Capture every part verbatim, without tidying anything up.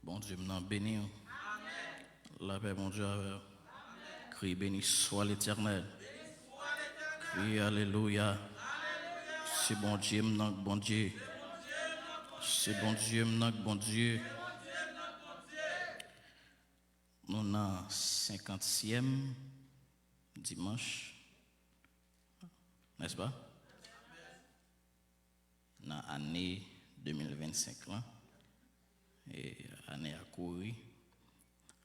Bondye m nan beni w. Lapè Bondye avè w. Kriye beni swa Letènèl. Kriye alelouya. Se Bondye m nan k Bondye. Se Bondye m nan k Bondye. Nou nan senkantyèm dimanch, nèspa? Nan ane de mil vennsenk lan. E ane a kouri,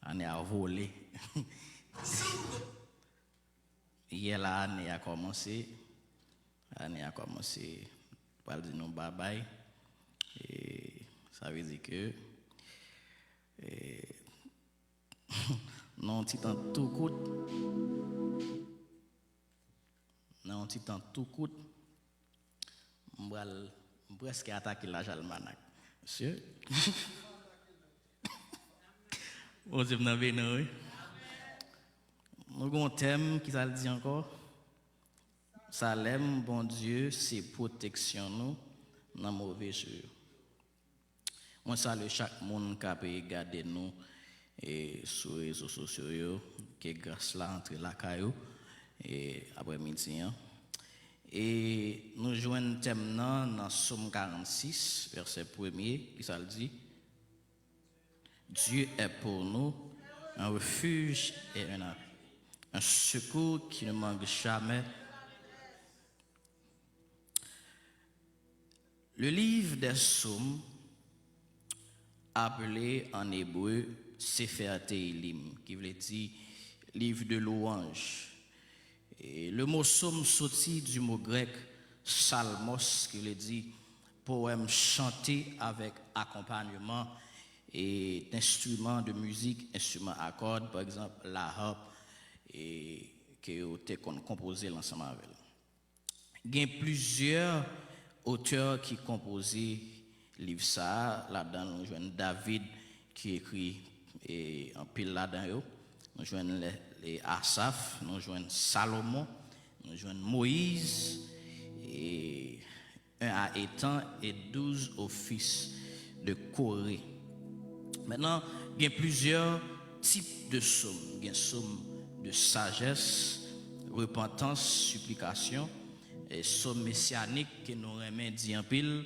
ane a vole. Yè la ane a kòmanse, ane a kòmanse, pral di nou babay. E sa vle di ke, e, nan yon ti tan tou kout, nan yon ti tan tou kout, m pral, m prèske atake laj almanak. Mesye, Bondye m nan beni w, wi. Nou gen yon tèm ki sa l di ankò? Salèm Bondye se pwoteksyon nou nan move jou yo. Mwen salye chak moun k ap gade nou, e, sou rezo sosyo yo. Ke gras la antre lakay ou, e, aprèmidi an. E nou jwenn tèm nan nan Sòm karannsis, vèsè premye, ki sa l di? Dieu est pour nous un refuge et un abri, un secours qui ne manque jamais. Le livre des psaumes, appelé en hébreu Sefer Tehilim, ki vle di liv de lwanj. E le mo psaume soti du mot grec psalmos, ki vle di powèm chante avèk akonpanyman e d'instrument de musique, enstriman a kòd, pa egzanp, laharp, e ke yo te konn konpoze l ansanm avè l. Gen plizyè otè ki konpoze liv sa a. Ladan l, nou jwenn David ki ekri, e, anpil ladan yo. Nou jwenn le, le Asaf, nou jwenn Salomon, nou jwenn Moyiz, e, un à Étan et douze au fils de Coré. Mentnan, gen plizyè tip de sòm. Gen sòm de sajès, repantans, siplikasyon, e sòm mesyanik ke nou renmen di anpil,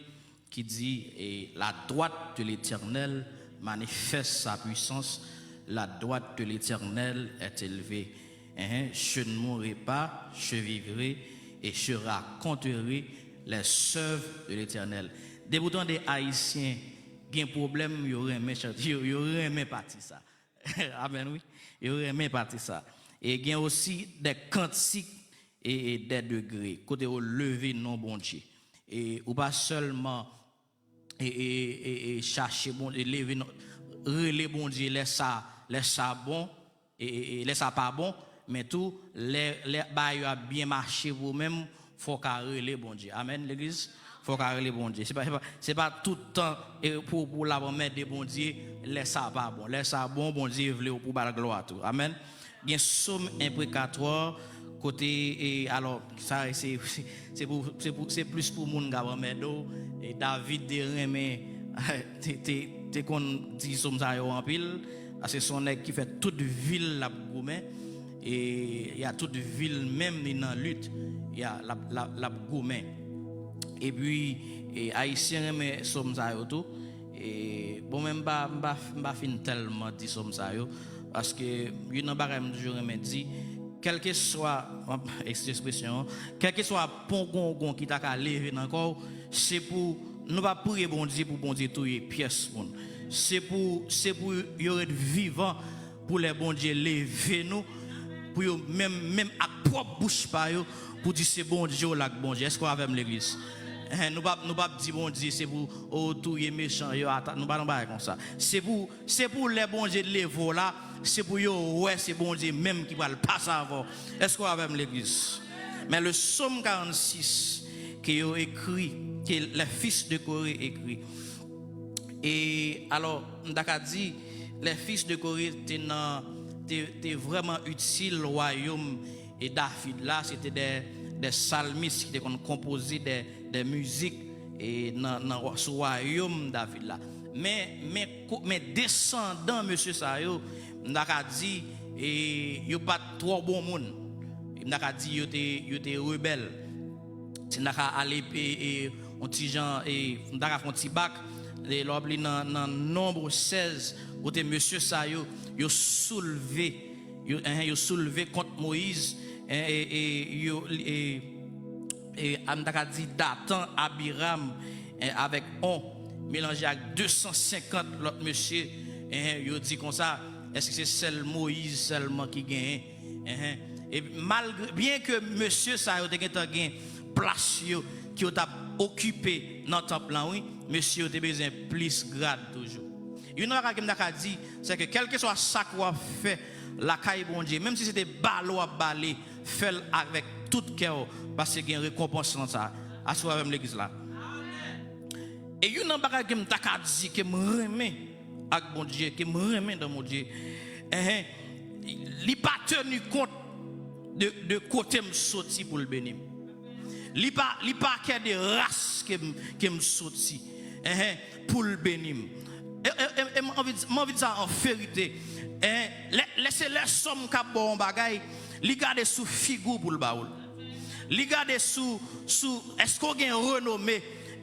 ki di, e, la droite de l'Éternel manifeste sa puissance, la droite de l'Éternel est élevée. Hein, je ne mourrai pas, je vivrai et je raconterai les œuvres de l'Éternel. Depi w tande Ayisyen gen pwoblèm, yo renmen chante, yo, yo renmen pati sa. Amèn, wi. Yo renmen pati sa. E gen osi de kantik e, e de degre, kote yo leve non Bondye. E ou pa sèlman e, e, e, e chache Bondye, leve non, rele Bondye lè sa, lè sa bon, e, e, e lè sa pa bon, men tou, lè, lè bagay yo ap byen mache pou ou menm, fò w ka rele Bondye. Amèn, legliz? Fò w ka rele Bondye. Se pa, se pa, se pa tout tan, e, pou, pou l ap anmède Bondye, lè sa pa bon. Lè sa bon, Bondye vle w pou ba l glwa tou. Amèn. Gen sòm enprekatwa, kote, e, alò, sa, se, se, se pou, se pou, se plis pou moun k ap anmède w. E David te renmen, te, te, te konn di sòm sa yo anpil, paske se yon nèg ki fè tout vi l l ap goumen, e, ya tout vi l menm li nan lit, ya, l ap, l ap, l ap goumen. Epi, e, Ayisyen renmen sòm sa yo tou. E, bon, men m pa, m pa, m pa fin tèlman di sòm sa yo, paske youn nan bagay m toujou renmen di, kèlkeswa, m ap, eskize ekspresyon an, kèlkeswa pongongon ki ta ka leve nan kò w, se pou, nou pa priye Bondye pou Bondye touye pyès moun. Se pou, se pou yo ret vivan pou lè Bondye leve nou, pou yo menm, menm ak pwòp bouch pa yo, pou di se Bondye w la k Bondye. Èske w avè m, legliz? Hein, nou p ap, nou p ap di Bondye se pou, o, touye mechan yo, ata-, nou pa nan bagay konsa. Se pou, se pou lè Bondye leve w la, se pou yo wè se Bondye menm ki pral pase avè w. Èske w avè m, legliz? Men le Sòm karannsis ke yo ekri, ke les fils de Coré ekri. E alò, m ta ka di, les fils de Coré te nan, te, te vrèman itil wayòm e David la, se te de, de salmis ki te konn konpoze de, de mizik e nan, nan, sou wayòm David la. Men, men, ko- men desandan mesye sa yo, m ta ka di, e, yo pa t twò bon moun. M ta ka di yo te, yo te rebèl. Si n ta ka ale, e, e, yon ti jan, e, m ta ka fè yon ti bak, e, lè w ap li nan, nan Nonb sèz, kote mesye sa yo, yo soulve, yo, enhen, yo soulve kont Moyiz, en, e, e, yo, e, e, a, m ta ka di Datan, Abiram, en, avèk On, melanje ak de san senkant lòt mesye, enhen, yo di konsa, èske se sèl Moyiz sèlman ki genyen? Enhen. E malgre, byen ke mesye sa yo te gentan gen plas yo, ke yo t ap okipe nan tanp lan, wi, mesye yo te bezwen plis grad toujou. Youn nan bagay ke m ta ka di, se ke kèlkeswa sa ke w ap fè lakay Bondye, menm si se te bale w ap bale, fè l avèk tout kè w, paske gen rekonpans lan sa. Aswè avè m legliz la. E youn nan bagay ke m ta ka di ke m renmen ak Bondye, ke m renmen nan Bondye, enhen, li pa teni kont de, de kote m soti pou l beni m. Li pa, li pa kè de ras ke m, ke m soti, enhen, pou l beni m. E, e, e, e m anvi, m anvi di sa an verite. Enhen, lè, lè se lè sòm k ap ba w yon bagay, li gade sou figi w pou l ba w l. Li gade sou, sou, èske w gen renome?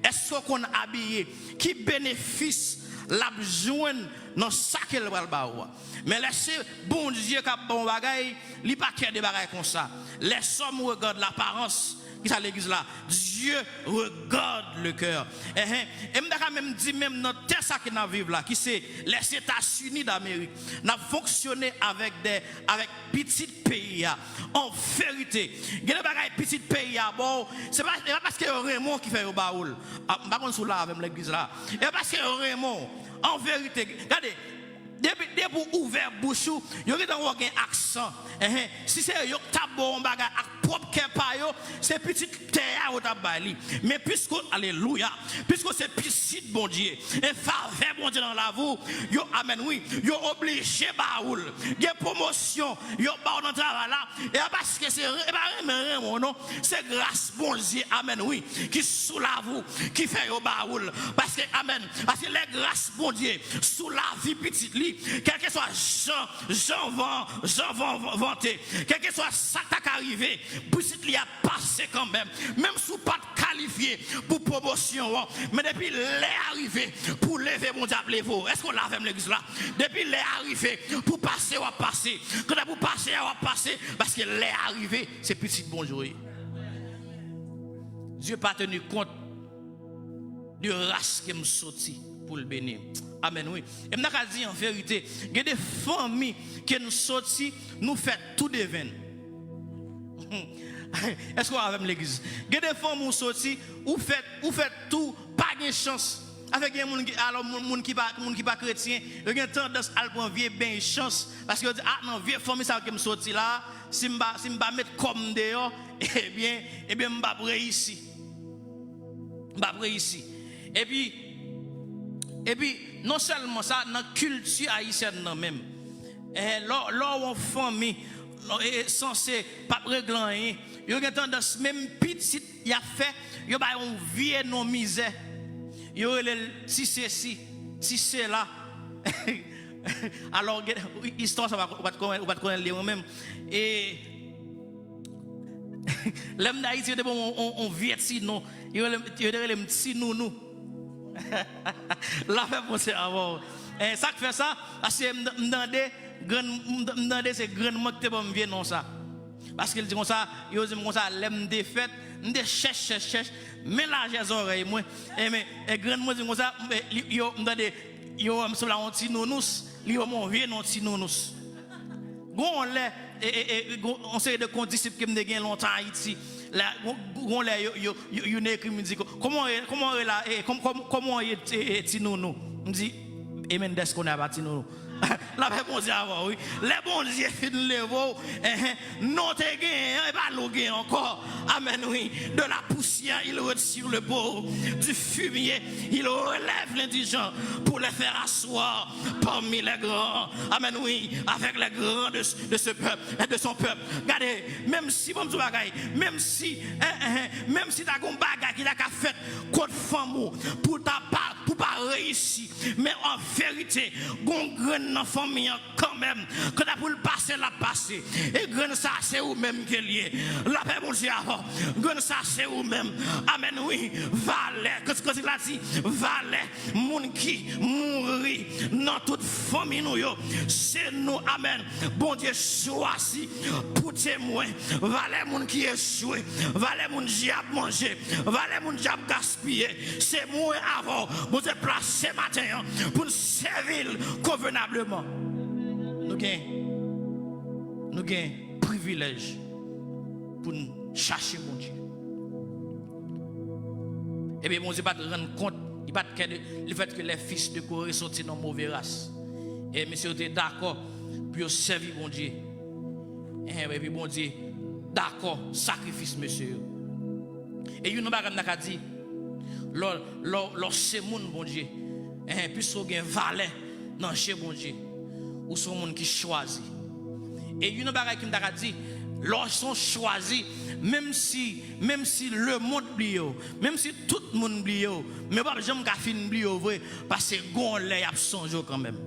Èske w konn abiye? Ki benefis l ap jwenn nan sa ke l pral ba ou a? Men lè se Bondye k ap ba w yon bagay, li pa kè de bagay konsa. Les hommes regardent l'apparence. Kisa legliz la? Dieu regarde le cœur. Enhen. E m ta ka menm di, menm nan tè sa ke n ap viv la, ki se Lèzetazini Damerik, n ap fonksyone avèk de, avèk pitit peyi a. An verite, gen de bagay pitit peyi a ba w, se pa, se pa paske yo renmen w ki fè yo ba ou l. A, m pa konn si w la avè m legliz la. E pa paske yo renmen w. An verite, gade, depi, depi w ouvè bouch ou, yo gentan wè w gen aksan. Enhen. Si se yo k t ap ba w yon bagay ak pwòp kè pa yo, se pitit tè a yo t ap bay li. Men piske, alelouya, piske w se pitit Bondye, e favè Bondye nan lavi w, yo, amèn, wi, yo oblije ba ou l. Gen pwomosyon yo ba w nan travay la, e pa paske se, e pa renmen renmen w non, se gras Bondye, amèn, wi, ki sou lavi w, ki fè yo ba ou l. Paske, amèn, paske lè gras Bondye sou lavi pitit li, kèlkeswa jan, jan van, jan van vante, kèlkeswa sa k ta ka rive, pitit li ap pase kanmenm. Menm si w pa t kalifye pou pwomosyon an, men depi lè a rive pou leve, Bondye ap leve w. Èske w la avè m legliz la? Depi lè a rive pou pase, w ap pase. Kantan pou pase a, w ap pase, paske lè a rive, se pitit Bondye w ye. Dieu pa teni kont de ras ke m soti pou l beni m. Amèn, wi. E m ta ka di an verite, gen de fanmi ke n soti, nou fèt tou devenn. Èske w avè m legliz? Gen de fanmi w soti, ou fèt, ou fèt tou, pa gen chans. Afè gen moun ki, alò moun, moun ki pa, moun ki pa kretyen, yo gen tandans al pran vye beny chans, paske yo di, a, nan vye fanmi sa yo ke m soti la, si m pa, si m pa met kò m deyò, ebyen, ebyen m p ap reyisi. M p ap reyisi. Epi, epi, non sèlman sa, nan kilti ayisyèn nan menm, eh, lè, lè w yon fanmi, lè, e, e, sanse p ap regle anyen, yo gen tandans menm pitit y ap fè, yo ba yon vye non mizè. Yo rele l ti sesi, ti sela. Alò, gen, istwa sa, ou pa t konnen, ou pa t konnen li menm. E, lè m t Ayiti, yo te ban m yon, yon, yon vye ti non. Yo rele m, yo te rele m Ti Nounou. Lapè Bondye avè w. E sa k fè sa, paske m, m tande grann, m, m tande se grann mwen ki te ban m vye non sa. Paske l di konsa, yo di m konsa, lè m te fèt, m te chèch, chèch, chèch, men lajè zòrèy mwen. E men, e grann mwen di m konsa, m, e, li, yo, m tande, yo wè m sanble a yon ti nounous, li ban m yon vye non ti nounous. Gon lè, e, e, e, gon, yon seri de kondisip ke m te gen lontan Ayiti, la, gon, gon lè, yo, yo, yo, youn ekri m, di, "Kòman w ye, kòman w ye la, e, kòm, kòm, kòman w ye, e, e, ti nounou?" M di, "E Mendès konnen apa ti nounou." Lapè Bondye avè w, wi. Lè Bondye fin leve w, enhen, non w te genyen an, e pa li w genyen ankò. Amèn, wi. De la poussière, il retire le pauvre. Du fumier, il relève l'indigent pour les faire asseoir parmi les grands. Amèn, wi. Avec les grands de, de ce peuple et de son peuple. Gade, menm si, bon, m di w bagay, menm si, en, en, en, menm si ta gon bagay ki ta ka fèt kont fanm ou, pou ta pa, pa reyisi, men an verite, gon grenn nan fanmi an kanmenm. Kanta pou l pase, l ap pase. E grenn sa, se ou menm ke l ye. Lapè Bondye avè w. Grenn sa, se ou menm. Amèn, wi. Valè. Kantik la di, valè moun ki mouri nan tout fanmi nou yo, se nou. Amèn. Bondye chwazi pou temwen. Valè moun ki echwe. Valè moun dyab manje. Valè moun dyab gaspiye. Se mwen avè w Bondye plase maten an pou n sèvi l konvenableman. Nou gen, nou gen privilèj pou n chache Bondye. Ebyen, Bondye pa t rann kont, li pa t kè de le fèt ke les fils de Corée soti nan move ras. E mesye yo te dakò pou yo sèvi Bondye. Epi Bondye dakò sakrifis mesye yo. E youn nan bagay m ta ka di, lè w, lè w, lè w se moun Bondye, en, piske w gen valè nan je Bondye, ou se yon moun ki chwazi. E youn nan bagay ki m ta ka di, lè w se yon chwazi, menm si, menm si lemonn bliye w, menm si tout moun bliye w, men yo p ap janm ka fin bliye w vre, paske gon lè y ap sonje w kanmenm.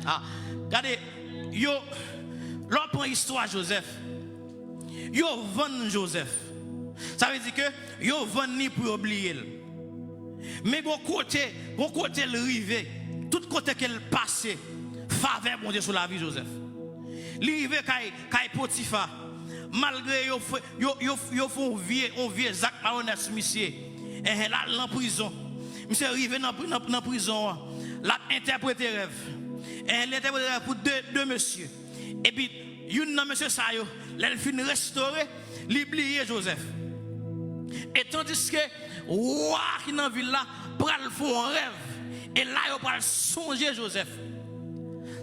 Ah, gade, yo, lè w pran istwa Jozèf, yo vann Jozèf. Sa vle di ke yo vann li pou yo bliye l. Men gon kote, gon kote l rive, tout kote ke l pase, favè Bondye sou lavi Jozèf. Li rive kay, kay Potifa. Malgre yo fè, yo, yo, yo fè yon vye, yon vye zak malonèt sou misye. Enhen, l al nan prizon. Misye rive nan, pri- nan, nan prizon an. L ap entèprete rèv. Enhen, li entèprete rèv pou de, de mesye. Epi, youn nan mesye sa yo, lè l fin restore, li bliye Jozèf. E tandiske wa ki nan vil la pral fè yon rèv, e la yo pral sonje Jozèf.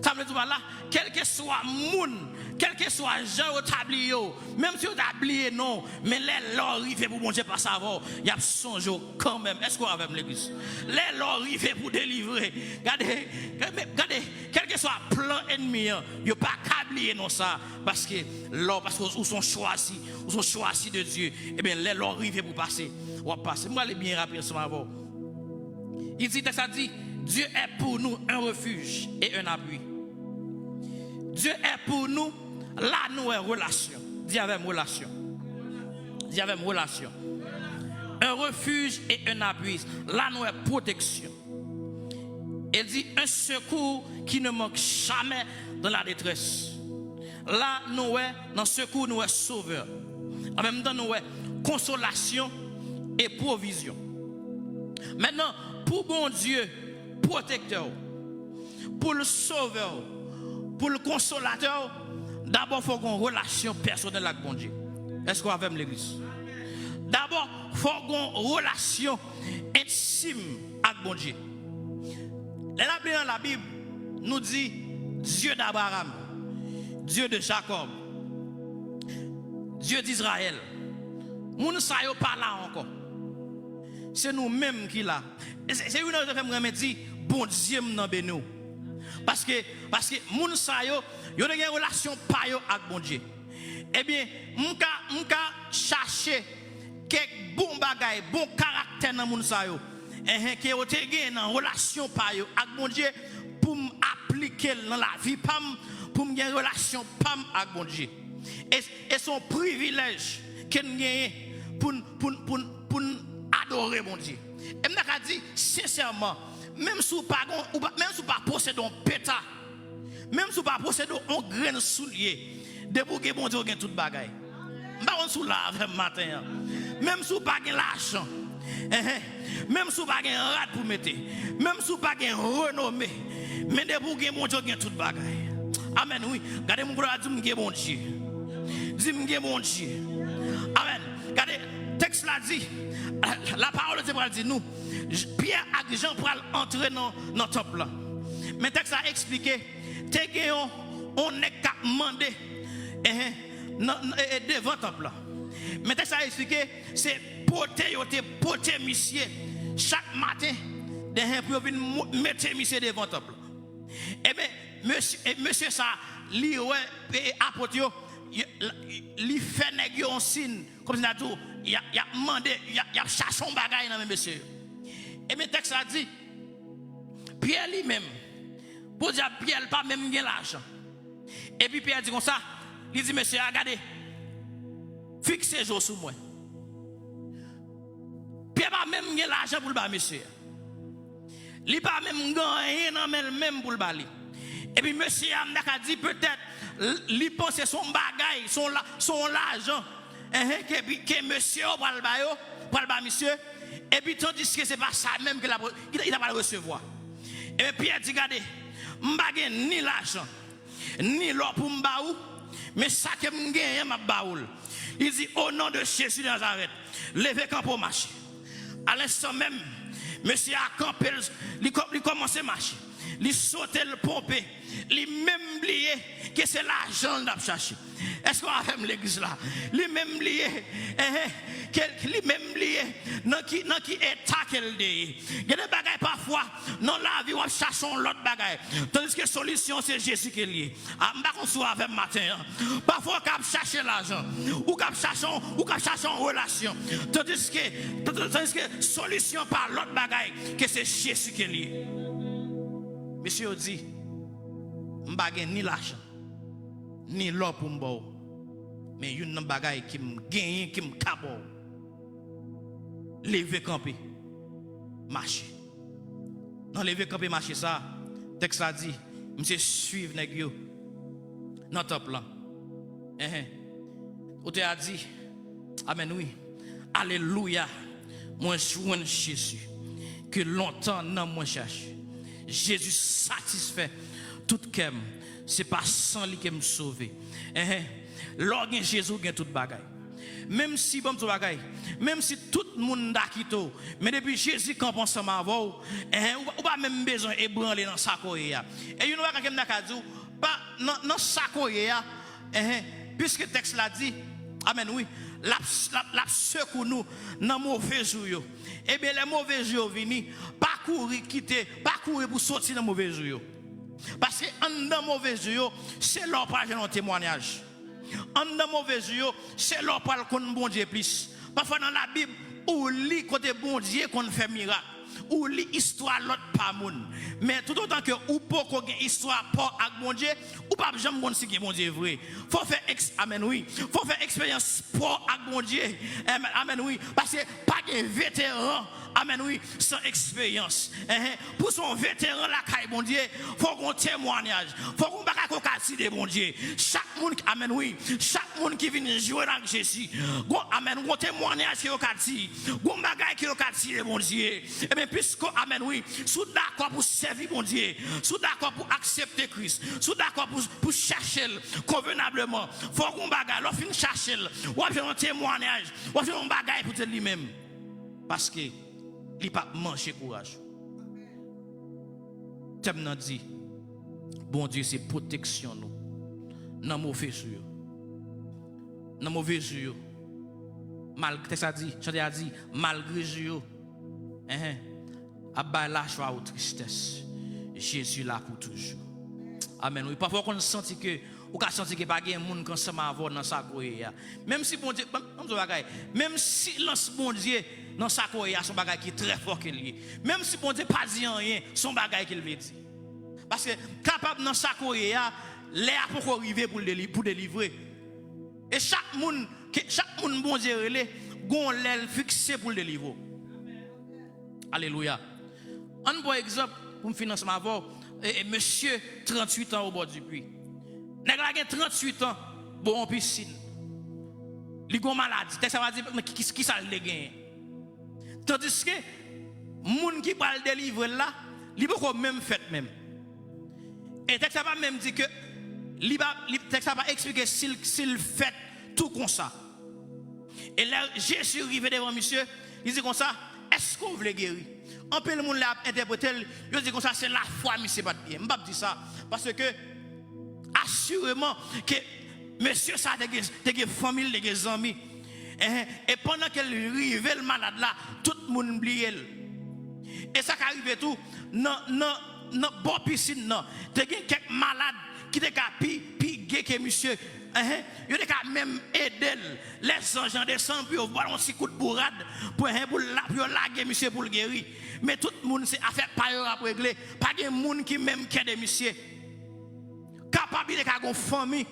Sa vle di pa la, kèlkeswa moun, kèlkeswa jan yo ta bliye w, menm si yo ta bliye non w, men lè lè w rive pou Bondye pase avè w, y ap sonje w kanmenm. Èske w avè m, legliz? Lè lè w rive pou delivre, gade, gade, gade, kèlkeswa plan ènmi an, yo pa ka bliye non sa, paske lè w, paske ou se yon chwazi, ou se yon chwazi de Dye, ebyen, lè lè w rive pou pase, w ap pase. M prale byen rapid ansanm avè w. Li di, tèks la di, Dieu est pour nous un refuge et un appui. Dieu est pour nous, la nou wè relasyon. Di avè m, relasyon. Di avè m, relasyon. Un refuge et un appui. La nou wè pwoteksyon. E di, un secours qui ne manque jamais dans la détresse. La nou wè, nan sekou nou wè sovè. An menm tan nou wè konsolasyon e pwovizyon. Mentnan, pou Bondye pwotektè w, pou l sovè w, pou l konsolatè w, dabò fò w gen yon relasyon pèsonèl ak Bondye. Èske w avè m, legliz? Dabò, fò w gen yon relasyon entim ak Bondye. Lè n ap li nan Labib, nou di, Dieu d'Abraham, Dieu de Jacob, Dieu d'Israël. Moun sa yo pa la ankò. Se nou menm ki la. E se, se youn nan rezon fè m renmen di, Bondye m nan beni w. Paske, paske moun sa yo, yo te gen relasyon pa yo ak Bondye. Ebyen, m ka, m ka chache kèk bon bagay, bon karaktè nan moun sa yo. Enhen, ke yo te gen nan relasyon pa yo ak Bondye, pou m aplike l nan lavi pa m, pou m gen relasyon pa m ak Bondye. E, e se yon privilèj ke n genyen pou n, pou n, pou n, pou n adore Bondye. E m ta ka di, sensèman, menm si w pa gon, ou pa, menm si w pa posede yon peta, menm si w pa posede yon grenn soulye, depi w gen Bondye, w gen tout bagay. M pa konn si w la avè m maten an. Menm si w pa gen lajan, enhen, menm si w pa gen rad pou mete, menm si w pa gen renome, men depi w gen Bondye, w gen tout bagay. Amèn, wi. Gade moun kote w la, di, "M gen Bondye." Di, "M gen Bondye." Amèn. Gade, tèks la di, lapawòl de Dye pral di nou, Pyè ak Jan pral antre nan, nan tanp lan. Men tèks la eksplike, te gen yon, yon nèg k ap mande, enhen, nan, nan, e, e, devan tanp lan. Men tèks la eksplike, se pote yo te pote misye chak maten, enhen, pou yo vin mo- mete misye devan tanp lan. Ebyen, mesye, e, mesye sa, li wè, e, apot yo, yo, li fè nèg yo yon siy, kòmsi n ta di w, y ap, y ap mande, y ap, y ap chache yon bagay nan men mesye yo. Ebyen, tèks la di, Pyè li menm, podyab Pyè l pa menm gen lajan. Epi Pyè di konsa, li di mesye a, "Gade, fikse je w sou mwen." Pyè pa menm gen lajan pou l ba mesye a. Li pa menm gen anyen nan men l menm pou l ba li. Epi mesye a, m ta ka di, petèt, l-, li panse se yon bagay, se yon la-, se yon lajan, enhen, ke, ke mesye yo pral ba yo, pral ba misye. Epi tandiske se pa sa menm ke l ap, li ta pral resevwa. Ebyen, Pyè di, "Gade, m pa gen ni lajan, ni lò pou m ba ou, men sa ke m genyen, m ap ba ou l." Li di, "O non de Jezi de Nazarèt, leve kanpe w mache." Alenstan menm, mesye a kanpe, li kò-, li kòmanse mache. Li sote, l ponpe. Li menm bliye ke se lajan l t ap chache. Èske w avè m, legliz la? Li menm bliye, enhen, ke li menm bliye nan ki, nan ki eta ke l te ye. Gen de bagay pafwa nan lavi w ap chache yon lòt bagay, tandiske solisyon se Jezi ke l ye. A, m pa konn si w avè m maten an. Pafwa w ka ap chache lajan, ou ka ap chache yon, ou ka ap chache yon relasyon, tandiske, tandiske solisyon pa lòt bagay ke se Jezi ke l ye. Mesye yo di, "M pa gen ni lajan, ni lò pou m ba w, men youn nan bagay ke m genyen, ke m ka ba w, leve kanpe, mache." Nan leve kanpe mache sa, tèks la di, misye swiv nèg yo nan tanp lan. Enhen. Otè a di, amèn wi, alelouya, mwen jwenn Jezi ke lontan nanm mwen chache. Jezi satisfè tout kè m. Se pa san li ke m sove. Enhen. Lè w gen Jezi, w gen tout bagay. Menm si, ban m di w bagay, menm si tout moun ta kite w, men depi Jezi kanpe ansanm avè w, enhen, ou, ou pa menm bezwen ebranle nan sa ke w ye a. E youn nan bagay ke m ta ka di w, pa, nan, nan sa ke w ye a, enhen, piske tèks la di, amèn wi, l ap, l ap, l ap sekou nou nan move jou yo. Ebyen, lè move jou yo vini, pa kouri kite, pa kouri pou soti nan move jou yo. Paske anndan move jou yo, se la w pral jwenn yon temwayaj. Anndan move jou yo, se la w pral konn Bondye plis. Pafwa nan Labib, ou li kote Bondye konn fè mirak. Ou li istwa lòt pa moun. Men toutotan ke ou poko gen istwa pa w ak Bondye, ou p ap janm konn si gen Bondye vre. Fò w fè eks-, amèn wi. Fò w fè eksperyans pa w ak Bondye. Amèn, amèn wi. Paske pa gen veteran, amèn wi, san eksperyans. Enhen. Pou w se yon veteran lakay Bondye, fò w gen yon temwayaj. Fò w gen yon bagay ke w ka di de Bondye. Chak moun, amèn wi, chak moun ki vin jwenn ak Jezi, gon, amèn, gon temwayaj ke yo ka di, gon bagay ke yo ka di de Bondye. Ebyen, piske, amèn wi, si w dakò pou sèvi Bondye, si w dakò pou aksepte Kris, si w dakò pou, pou chache l konvenableman, fò w gon bagay, lè w fin chache l, w ap jwenn yon temwayaj, w ap jwenn yon bagay pou di li menm. Paske li p ap manje kouraj ou. Tèm nan di, Bondye se pwoteksyon nou nan move jou yo. Nan move jou yo. Mal-, tèks la di, chantè a di, malgre jou yo, enhen, ap bay lajwa ou tristès, Jezi la pou toujou. Amèn. Wi, pafwa w konn santi ke, ou ka santi ke pa gen moun k ansanm avè w nan sa ke w ye a. Menm si Bondye, ban, ban m di w bagay, menm silans Bondye nan sa ke w ye a, se yon bagay ki trè fò ke l ye. Menm si Bondye pa di anyen, se yon bagay ke l vle di. Paske kapab nan sa ke w ye a, lè a poko rive pou l deli-, pou delivre. E chak moun, ke, chak moun Bondye rele, gon lè l fikse pou l delivre w. Alelouya. Ann pran egzanp, pou m fini ansanm avè w, e, e mesye tranntuit an obò di pwi. Nèg la gen tranntuit an, bò yon pisin. Li gon maladi. Tèks la pa di ki, ki, kisa l te genyen. Tandiske moun ki pral delivre l la, li poko menm fèt menm. E tèks la pa menm di ke li pa, li, tèks la pa eksplike si l, si l fèt tou konsa. E lè Jezi rive devan misye, li di konsa, "Èske w vle geri?" Anpil moun lè ap entèprete l, yo di konsa se lafwa misye pa t byen. M p ap di sa, paske asireman ke mesye sa te gen, te gen fanmi l, te gen zanmi. Enhen. E pandan ke l rive, l malad la, tout moun bliye l. E sa ka rive tou, nan, nan, nan bò pisin nan, te gen kèk malad ki te ka pi, pi ke, ke misye, enhen, yo te ka menm ede l. Lèzanj lan desann pou yo ba l yon ti kout bourad, pou, enhen, pou l la, pou yo lage misye pou l geri. Men tout moun se afè pa yo y ap regle. Pa gen moun ki menm kè de misye. Kapab li te ka gon fanmi.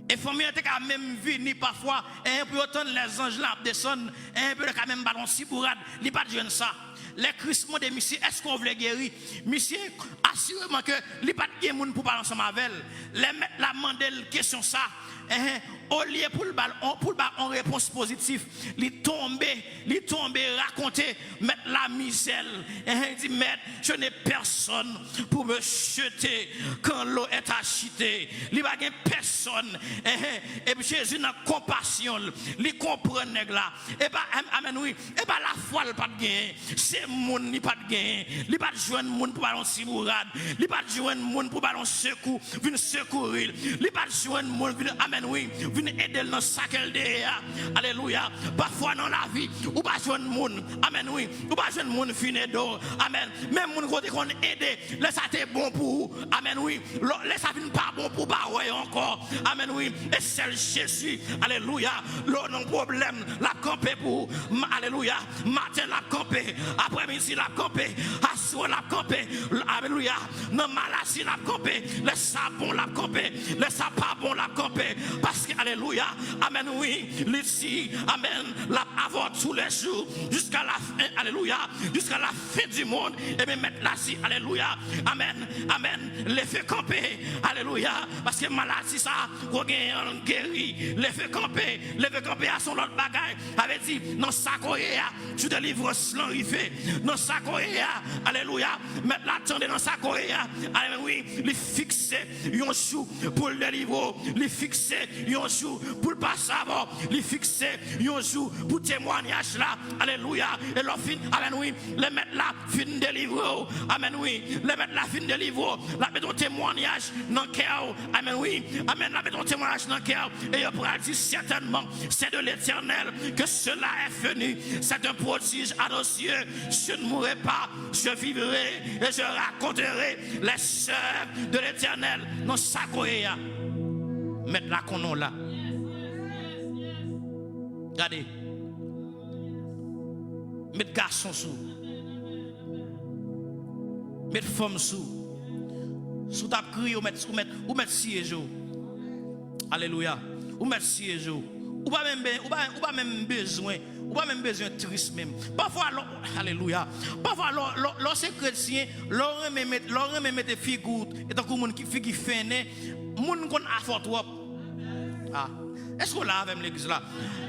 E fanmi an te ka menm vini pafwa, enhen, pou yo tann lèzanj lan ap desann, enhen, pou yo te ka menm ba l yon ti bourad. Li pa t jwenn sa. Lè Kris mande misye, èske w vle geri? Misye, asireman ke li pa t gen moun pou pale ansanm avè l. Lè mèt la mande l kesyon sa, enhen, olye pou l ba l on, pou l ba l on repons pozitif, li tonbe, li tonbe rakonte mèt la mizè l. Enhen, li di, Maître, je n'ai personne pour me jeter quand l'eau est agitée. Li pa gen pèsonn. Enhen, epi Jezi nan konpasyon l, li konprann nèg la. E pa, am-, amèn, wi. E pa lafwa l pa t genyen. Se moun li pa t genyen. Li pa t jwenn moun pou ba l yon ti bourad. Li pa t jwenn moun pou ba l yon sekou, vin sekouri l. Li pa t jwenn moun vin, amèn, wi, vin ede l nan sa ke l deye a. Alelouya. Pafwa nan lavi, ou pa jwenn moun. Amèn, wi. Ou pa jwenn moun vin ede w. Amèn. Men moun kote konn ede, lè sa te bon pou ou. Amèn, wi. Lò, lè sa vin pa bon pou ou, pa wè yo ankò. Amèn, wi. E sèl Jezi, alelouya, lè w nan pwoblèm, l ap kanpe pou ou. M-, alelouya. Maten, l ap kanpe. Aprèmidi, l ap kanpe. Aswè, l ap kanpe. L-, alelouya. Nan maladi, l ap kanpe. Lè sa bon, l ap kanpe. Lè sa pa bon, l ap kanpe. Paske, alelouya. Amèn, wi. Li di, amèn, l ap avè w tou lè jou. Jiska la fen, alelouya. Jiska la fen di monn. Ebyen, mèt la di, alelouya. Amèn. Amèn. Leve kanpe. Alelouya. Paske maladi sa, ou genyen an geri. Leve kanpe. Leve kanpe a se yon lòt bagay. Sa vle di, nan sa ke w ye a, jou delivrans lan rive. Nan sa ke w ye a, alelouya. Mèt la tande nan sa ke w ye a. Alelouya. Li fikse yon jou pou l delivre w. Li fikse yon jou pou l pase avè w. Li fikse yon jou pou temwayaj la. Alelouya. E lè w fin, amèn, wi. Lè mèt la fin delivre w. Amèn, wi. Lè mèt la fin delivre w, l ap mete yon temwayaj nan kè w. Amèn, wi. Amèn. L ap mete yon temwayaj nan kè w. Et il prendra certainement, c'est de l'Éternel que cela est venu. C'est un prodige à nos yeux. Je ne mourrai pas, je vivrai et je raconterai les œuvres de l'Éternel. Nan sa ke w ye a, mèt la konnen w la. Gade. Met gason sou. Met fanm sou. Si w t ap kriye, ou mèt, ou mèt, ou mèt siye je w. Alelouya. Ou mèt siye je w. Ou pa menm be-, ou pa, ou pa menm bezwen, ou pa menm bezwen tris menm. Pafwa, lò, alelouya. Pafwa, lò, lò, lò se kretyen, lò renmen met, lò renmen mete figi w, e tankou moun ki figi fennen, moun konn afè w twòp. Ah. Èske w la avè m, legliz la?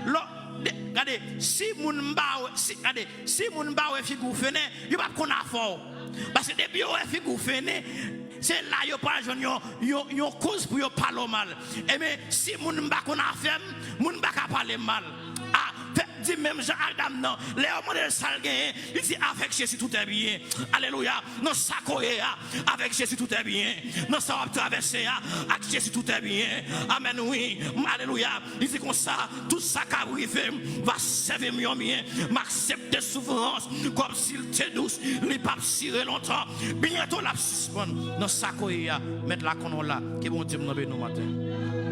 Lò, de, gade, si moun ba w, si, gade, si moun ba w figi w fennen, yo p ap konn afè w. Paske depi yo wè figi w fennen, se la yo pral jwenn yon, yon, yon koz pou yo pale w mal. Ebyen, si moun pa konn afè m, moun pa ka pale m mal. Ah, fè, di menm jan ak dam nan, lè yo mande l sa l genyen, li di, avec Jésus tout est bien. Alelouya. Nan sa ke w ye a, avec Jésus tout est bien. Nan sa w ap travèse a, ak Jezi tout est bien. Amèn, wi. Alelouya. Li di konsa, tout sa k ap rive m va sèvi m yon byen. M aksepte soufrans kòmsi l te dous. Li p ap dire lontan. Byento l ap sispann. Nan sa ke w ye a, mèt la konnen w la. Ke Bondye m nan beni w maten.